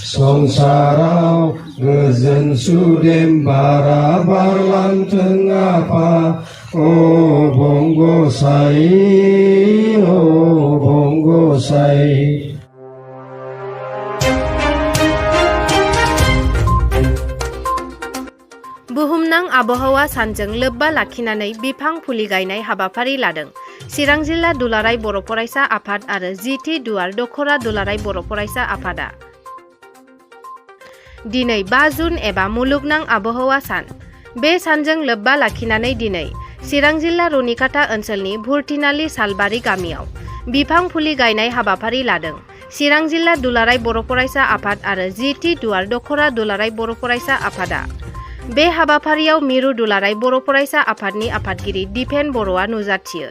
संसाराव गोजोन सुदेम बारा बारलांथों आफा ओ बंगसाई बुहुमनां आबहावा सानजों लोब्बा लाखिनानै बिफां फुलि गायनाय हाबाफारि लादों चिरां जिल्ला दुलाराय बर' फरायसा आफाद आरो जिथि दुवार दखरा दुलाराय बर' फरायसा आफादा। दिनै 5 जुन एबा मुलुगनां आबहावा सान। बे सानजों लोब्बा लाखिनानै दिनै चिरां जिल्ला रुनिकाटा ओनसोलनि भुरथिनालि सालबारि गामियाव बिफां फुलि गायनाय हाबाफारि लादों चिरां जिल्ला दुलाराय बर' फरायसा आफाद आरो जिथि दुवार दखरा दुलाराय बर' फरायसा आफादा। बे हाबाफारियाव मिरु दुलाराय बर' फरायसा आफादनि आफादगिरि दिपेन बर'आ नुजाथियो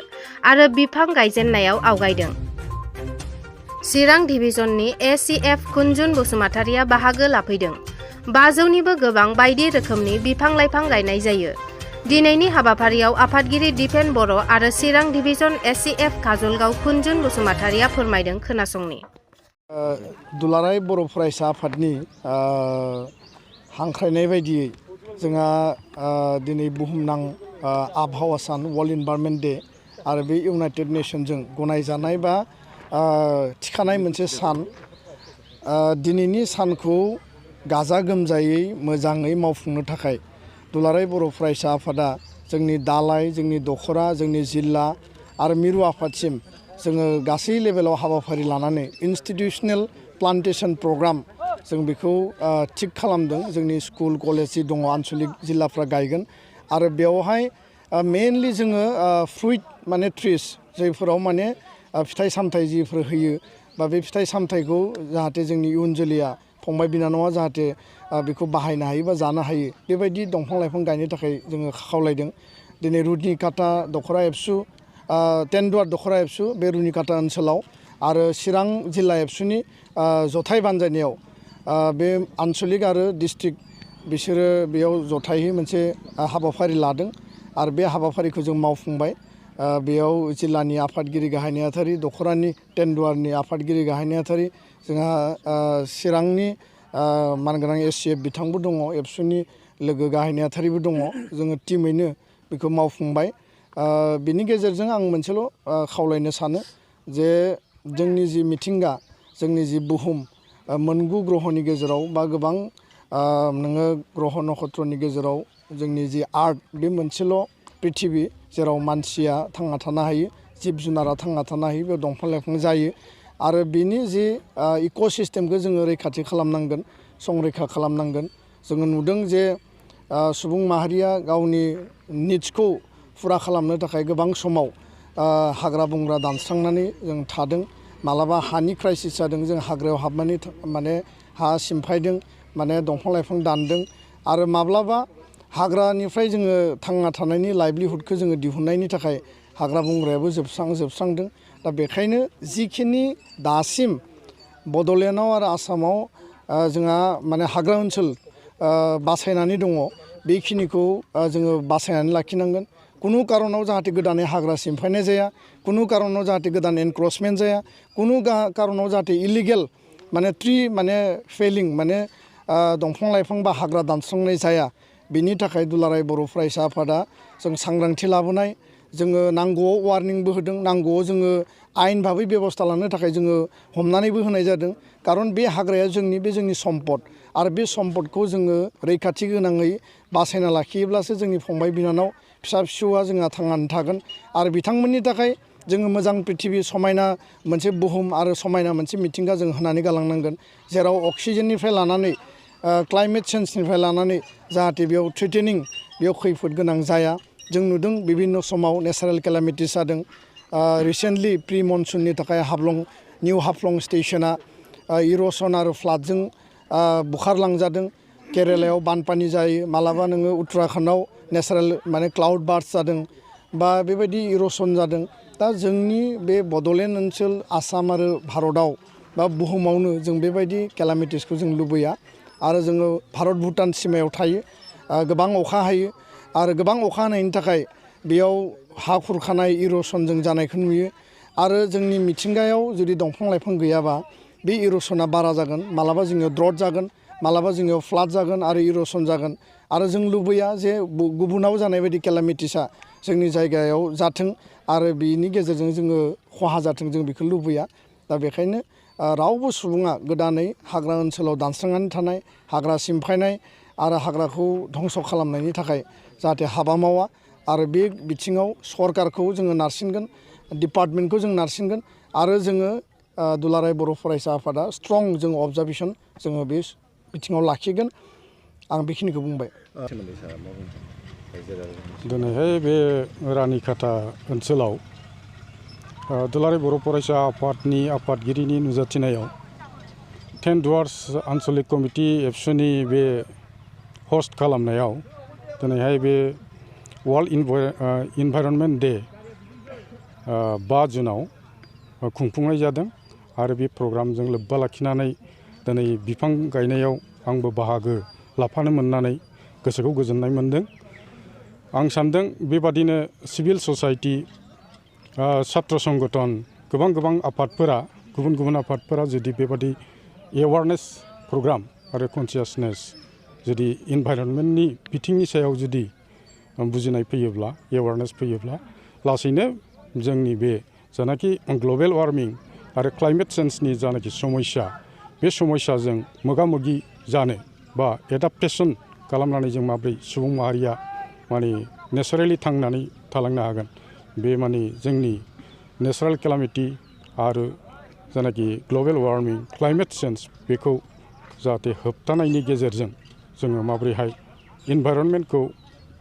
आरो बिफां गायजेननायाव आवगायदों। चिरां डिभिजननि एसिएफ कुनजुन बसुमतारिया बाहागो लाफैदों। 500निबो गोबां बायदि रोखोमनि बिफां लाइफां गायनाय जायो। दिनैनि हाबाफारियाव आफादगिरि दिपेन बर' आरो चिरां डिभिजन एसिएफ काजलगाव कुनजुन बसुमतारिया फोरमायदों खोनासंनि। दुलाराय बर' फरायसा आफादनि हांख्रायनाय बायदियै जोंहा दिनै बुहुमनां आबहावा सान वर्ल्ड इनभाइरनमेन्ट डे आरो बे इउनाइटेड नेशनजों गनायजानाय बा थिखानाय मोनसे सान। दिनैनि सानखौ गाजा गोमजायै मोजाङै मावफुंनो थाखाय दुलाराय बर' फरायसा आफादा जोंनि दालाय जोंनि दखरा जोंनि जिल्ला आरो मिरु आफादसिम जोङो गासै लेभेलाव हाबाफारि लानानै इनस्टिटिउसनेल प्लान्टेसन प्रग्राम जों बेखौ थिक खालामदों। जोंनि स्कुल कलेज जि दङ आनसलिक जिल्लाफ्रा गायगोन आरो बेवहाय मेनलि जोङो फ्रुइट माने ट्रिस जायफोराव माने फिथाइ सामथाइ जिफोर होयो बा बे फिथाइ सामथाइखौ जाहाथे जोंनि इयुन जोलैया फंबाय बिनानावा जाहाथे बेखौ बाहायनो हायो बा जानो हायो बेबायदि दंफां लाइफां गायनो थाखाय जोङो खावलायदों। दिनै रुनिकाटा दखरा एबसु टेनदुवार दखरा एबसु बे रुनिकाटा ओनसोलाव आरो चिरां जिल्ला एबसुनि जथाय बानजायनायाव बे आनसलिक आरो डिस्ट्रिक्ट बिसोरो बेयाव जथायै मोनसे हाबाफारि लादों आरो बे हाबाफारिखौ जों मावफुंबाय। बेयाव जिल्लानि आफादगिरि गाहाय नेहाथारि दखरानि टेनदुवारनि आफादगिरि गाहाय नेहाथारि जोंहा चिरांनि मानगोनां एसिएफ बिथांबो दङ एबसुनि लोगो गाहाय नेहाथारिबो दङ। जोङो टिमैनो बेखौ मावफुंबाय। बिनि गेजेरजों आं मोनसेल' खावलायनो सानो जे जोंनि जि मिथिंगा जोंनि जि बुहुम मोनगु ग्रहनि गेजेराव बा गोबां नोङो ग्रह नक्षत्रनि गेजेराव जोंनि जि आर्थ बे मोनसेल' प्रिथिबि जेराव मानसिया थांना थानो हायो जिब जुनारा थांना थानो हायो बेयाव दंफां लाइफां जायो आरो बिनि जि इक'सिस्टेमखौ जोङो रैखाथि खालामनांगोन संरैखा खालामनांगोन। जोङो नुदों जे सुबुं माहारिया गावनि निड्सखौ फुरा खालामनो थाखाय गोबां समाव हाग्रा बंग्रा दानस्रांनानै जों थादों। मालाबा हानि क्राइसिस जादों जों हाग्रायाव हाबनानै माने हा सिमफायदों माने दंफां लाइफां दानदों आरो माब्लाबा हाग्रानिफ्राय जोङो थांना थानायनि लाइभलिहुडखौ जोङो दिहुननायनि थाखाय हाग्रा बंग्रायाबो जोबस्रांदों। दा बेखायनो जिखिनि दासिम बड'लेण्डआव आरो आसामाव जोंहा माने हाग्रा ओनसोल बासायनानै दङ बेखिनिखौ जोङो बासायनानै लाखिनांगोन। कुनु कारनाव जाहाथे गोदानै हाग्रा सिमफायनाय जाया, कुनु कारनाव जाहाथे गोदान एनक्रचमेन्ट जाया, कुनु कारनाव जाहाथे इलिगेल माने ट्रि माने फेलिं माने दंफां लाइफां बा हाग्रा दानस्रांनाय जाया। बिनि थाखाय दुलाराय बर' फरायसा आफादा जों सांग्रांथि लाबोनाय जोङो नांगौआव वार्निंबो होदों, नांगौआव जोङो आयेन भाबै बेबस्था लानो थाखाय जोङो हमनानैबो होनाय जादों। खारन बे हाग्राया जोंनि सम्पद आरो बे सम्पदखौ जोङो रैखाथि गोनाङै बासायना लाखियोब्लासो जोंनि फंबाय बिनानाव फिसा फिसौआ जोंहा थांनानै थागोन आरो बिथांमोननि थाखाय जोङो मोजां प्रिथिबि समायना मोनसे बुहुम आरो समायना मोनसे मिथिंगा जों होनानै गालांनांगोन जेराव अक्सिजेननिफ्राय लानानै क्लाइमेट चेन्जनिफ्राय लानानै जाहाथे बेयाव थ्रेटेनिं बेयाव खैफोद गोनां जाया। जों नुदों बिभिन्न समाव नेचारेल केलामिटिस जादों। रिसेन्टलि प्रि मनसुननि थाखाय निउ हाफ्लं स्टेशना इर'सन आरो फ्लादजों बुखारलांजादों। केरेलायाव बानपानि जायो, मालाबा नोङो उत्तराखन्डआव नेचारेल माने क्लाउड बार्स्ट जादों बा बेबायदि इर'सन जादों। दा जोंनि बे बड'लेण्ड ओनसोल आसाम आरो भारतआव बा बुहुमावनो जों बेबायदि केलामिटिसखौ जों लुबैया आरो जोङो भारत भुटान सिमायाव थायो। गोबां अखा हायो आरो गोबां अखा हानायनि थाखाय बेयाव हा खुरखानाय इर'सन जों जानायखौ नुयो आरो जोंनि मिथिंगायाव जुदि दंफां लाइफां गैयाबा बे इर'सना बारा जागोन मालाबा जोंनियाव द्रट जागोन मालाबा जोंनियाव फ्लाड जागोन आरो इर'सन जागोन आरो जों लुबैया जे गुबुनाव जानाय बायदि केलामिटिसा जोंनि जायगायाव जाथों आरो बिनि गेजेरजों जोङो खहा जाथों जों बेखौ लुबैया दा बेखायनो रावबो सुबुङा गोदानै हाग्रा ओनसोलाव दानस्रांनानै थानाय हाग्रा सिमफायनाय आरो हाग्राखौ धंस' खालामनायनि थाखाय जाहाथे हाबा मावा आरो बे बिथिङाव सरकारखौ जोङो नारसिनगोन डिपार्टमेन्टखौ जों नारसिनगोन आरो जोङो दुलाराय बर' फरायसा आफादा स्ट्रं जोङो अबजारभेसन जोङो बे बिथिङाव लाखिगोन आं बेखिनिखौ बुंबाय दिनैहाय बे रानिखाथा ओनसोलाव दुलाराय बर' फरायसा आफादनि आफादगिरिनि नुजाथिनायाव 10 दुवार्स आन्सलिक कमिटि एबसुनि बे हस्ट खालामनायाव दिनैहाय बे वर्ल्ड इनभाइरनमेन्ट डे 5 जुनाव खुंफुंनाय जादों आरो बे प्रग्रामजों लोब्बा लाखिनानै दिनै बिफां गायनायाव आंबो बाहागो लाफानो मोननानै गोसोखौ गोजोननाय मोनदों। आं सानदों बेबादिनो सिभिल ससाइटि छात्र संगठन गोबां आफादफोरा गुबुन आफादफोरा जुदि बेबादि एवारनेस प्रग्राम आरो कनसियासनेस जुदि इनभाइरनमेन्टनि बिथिंनि सायाव जुदि बुजिनाय फैयोब्ला एवारनेस फैयोब्ला लासैनो जोंनि बे जानाखि ग्लबेल वार्मिं आरो क्लाइमेट चेन्जनि जानाखि समस्या बे समस्याजों मोगा मोगि जानो बा एडाप्टेसन खालामनानै जों माब्रै सुबुं माहारिया माने नेचारेलि थांनानै थालांनो हागोन बे माने जोंनि नेचारेल केलामिटि आरो जानाखि ग्लबेल वार्मिं क्लाइमेट चेन्ज बेखौ जाहाथे होबथानायनि गेजेरजों जोङो माब्रैहाय इनभाइरनमेन्टखौ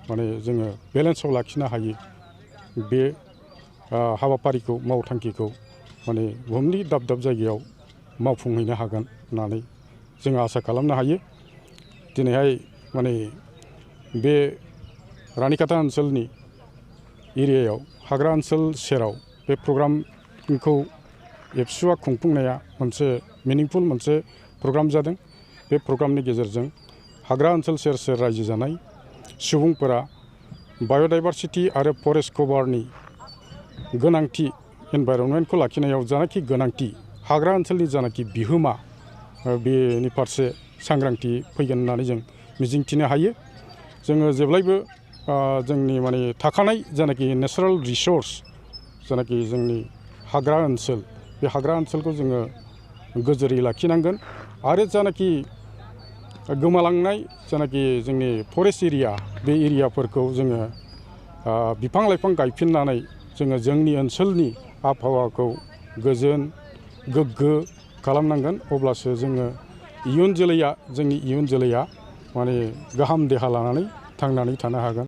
माने जोङो बेलेन्सआव लाखिनो हायो बे हाबाफारिखौ मावथांखिखौ माने बुहुमनि दाब जायगायाव मावफुंहैनो हागोन होननानै जों आसा खालामनो हायो। दिनैहाय माने बे रानिखाथा ओनसोलनि एरियायाव हाग्रा ओनसोल सेराव बे प्रग्रामखौ एबसुआ खुंफुंनाया मोनसे मिनिंफुल मोनसे प्रग्राम जादों। बे प्रग्रामनि गेजेरजों हाग्रा ओनसोल सेर रायजो जानाय सुबुंफोरा बाय'डाइभारसिटि आरो फरेस्ट कभारनि गोनांथि इनभाइरनमेन्टखौ लाखिनायाव जानाखि गोनांथि हाग्रा ओनसोलनि जानाखि बिहोमा बेनि फारसे सांग्रांथि फैगोन होननानै जों मिजिंथिनो हायो। जोङो जेब्लायबो जोंनि माने थाखानाय जानाखि नेचारेल रिसर्स जानाखि जोंनि हाग्रा ओनसोल बे हाग्रा ओनसोलखौ जोङो गोजोरै लाखिनांगोन आरो जानाखि गोमालांनाय जानाखि जोंनि फरेस्ट एरिया बे एरियाफोरखौ जोङो बिफां लाइफां गायफिननानै जोङो जोंनि ओनसोलनि आबहावाखौ गोजोन गोग्गो खालामनांगोन अब्लासो जोङो जोंनि इयुन जोलैया माने गाहाम देहा लानानै थांनानै थानो हागोन।